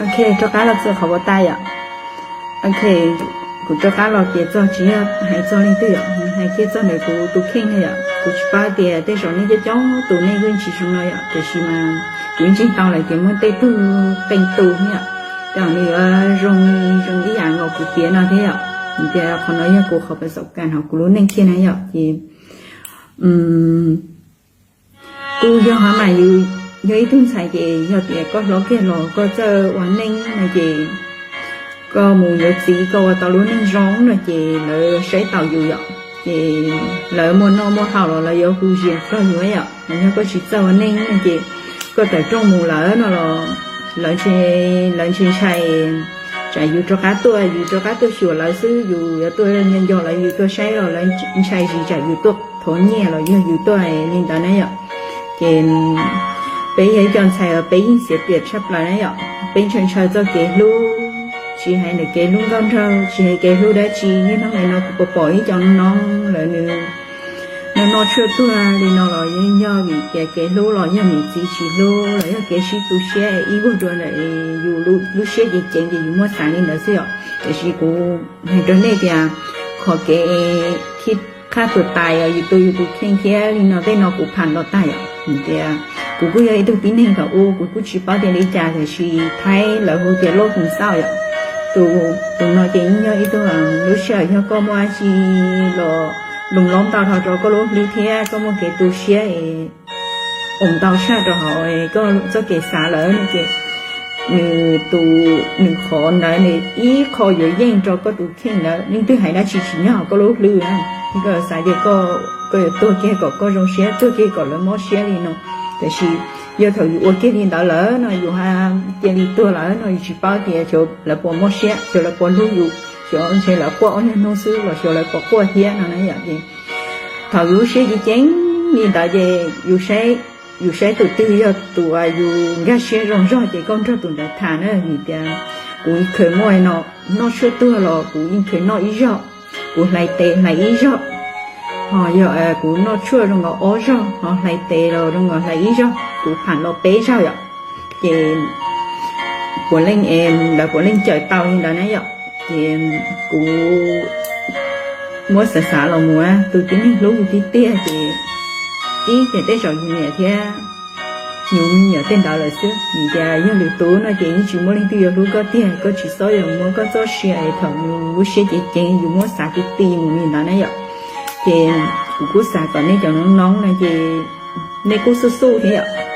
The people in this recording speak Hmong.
Ok, rov qab los txog qhov uas tas yom. Ok, kuv rov qab los piav txog tsis yog hais txog leej twg yom, hais kiag txog ntawm kuv tus kheej no yom. Kuv tsis paub tias tej zaum nej coob coob tus nej yeej tsis zoo no yom, tiam sis mas kuv yeej ntseeg tau lawm tias muaj tej tug qee tus thiab yom, ces nws yuav zoo zoo ib yam nkaus kuv piav no thiab yom. Tias qhov no yog kuv qhov pas xaum kas hauv kuv lub neej thiab na yom, ces kuj yog hov mas yus yog ib tug ntxhais ces yog tias koj hlob kiag los koj txawj ua neej no ces koj mus yuav txiv koj ua tau lub neej zoo no ces lawv saib taus yus yom, ces lawv muaj noj muaj haus los lawv yuav hu zias txog yus yom. Yog koj tsis txawj ua neej no ces koj tawm rooj mus lawm no los lawv ntshe, lawv ntshe ntshai tsam yus rov qab tuaj, yus rov qab tuaj xyuas lawv xwb, yus yuav tuaj nco nco lawv, yus tuaj saib los lawv ntshai zis tsam yus tuaj thov nyiaj los yog yus tuaj li ntawd na yom. Ces peb yog ib co ntxhais uas peb yeej xiav tias tshaj plaws na yom, peb ntshaw ntshaw txoj kev hlub, tsis hais ntawm kev hlub nkauj nraug, tsis hais kev hlub dab tsi, niaj hnub nim no kuv pom pom ib co noob lawv nws noj noj tshuaj tuag li no los yeej yog vim tias kev hlub los yog niam txiv tsis hlub los yog kev sib tu siab ib vuag dua ntawm yus lub siab ceev ceev ces yus muab xav li ntawd xwb yom. Tiam sis kuv hais rau nej tias qhov kev khib qhab tuag tas yog yus tu yus tus kheej thiab li no tej no kuv pham los tag yom. Tias kuv kuj yog ib tug tib neeg thaum ub kuv kuj tsis paub tias li cas tiam sis Thaib lawv hu tias loj tus xauj yom. Tus, tus no ces yeej yog ib tug lub sij hawm yog koj muaj dab tsi los lus lob ntau dhau rau koj lub hlwb thiab koj muaj kev tu siab es ua ntau tshaj rau hauv koj txoj kev xav lawm no ces nws tus, nws qhov ntawd nws ib qho yuav yeej rau koj tus kheej ntawd. Leej twg hais dab tsi tsis nyob hauv koj lub hlwb na. Koj xav tias koj yuav tuag kiag kom koj zoo siab, tuag kiag kom lawv mob siab li no. Tiam sis yog thaum yus ua kiag li ntawd lawm no yus cia li tuag lawm no yus tsis paub tias xyov lawv puas mob siab, xyov lawv puas hlub yus, xyov ntshe lawv quaj ob nyuag hnub xwb los xyov lawv puas quaj thiab no na yom. Ces thaum yus lub siab ceev ceev li ntawd ces yus saib, yus saib tus twg yog tus uas yus nkag siab zoo zog ces koj nrog tus ntawd tham na. Vim tias kuv khaws muaj no, noj tshuaj tuag los kuv yeej khaws noj ib zaug, kuv hlais tes hlais ib zaug, ho yog kuv noj tshuaj zoo nkaus ob zaug, ho hlais tes los zoo nkaus hlais ib zaug, kuv pham los peb zaug yom. Ces puav leej, lawv puav leej cawm tau li ntawd na yom. Ces kuv muab xav xav los mus, tus tib neeg hlub yus tiag tiag ces ib ces tej zaum yus niam thiab yus me nyuam tej ntawd lawm xwb. Vim tias yog lwm tus no ces yeej tsis muaj leej twg yuav hlub koj tiag, koj tsis txhob yog muab koj txoj sia es thaum yus lub siab ceev ceev yus muab xav ti ti mus li ntawd na yom. Ces kuv kuj xav kom nej cov noob noob no ces nej kuj xub xub thiab yom.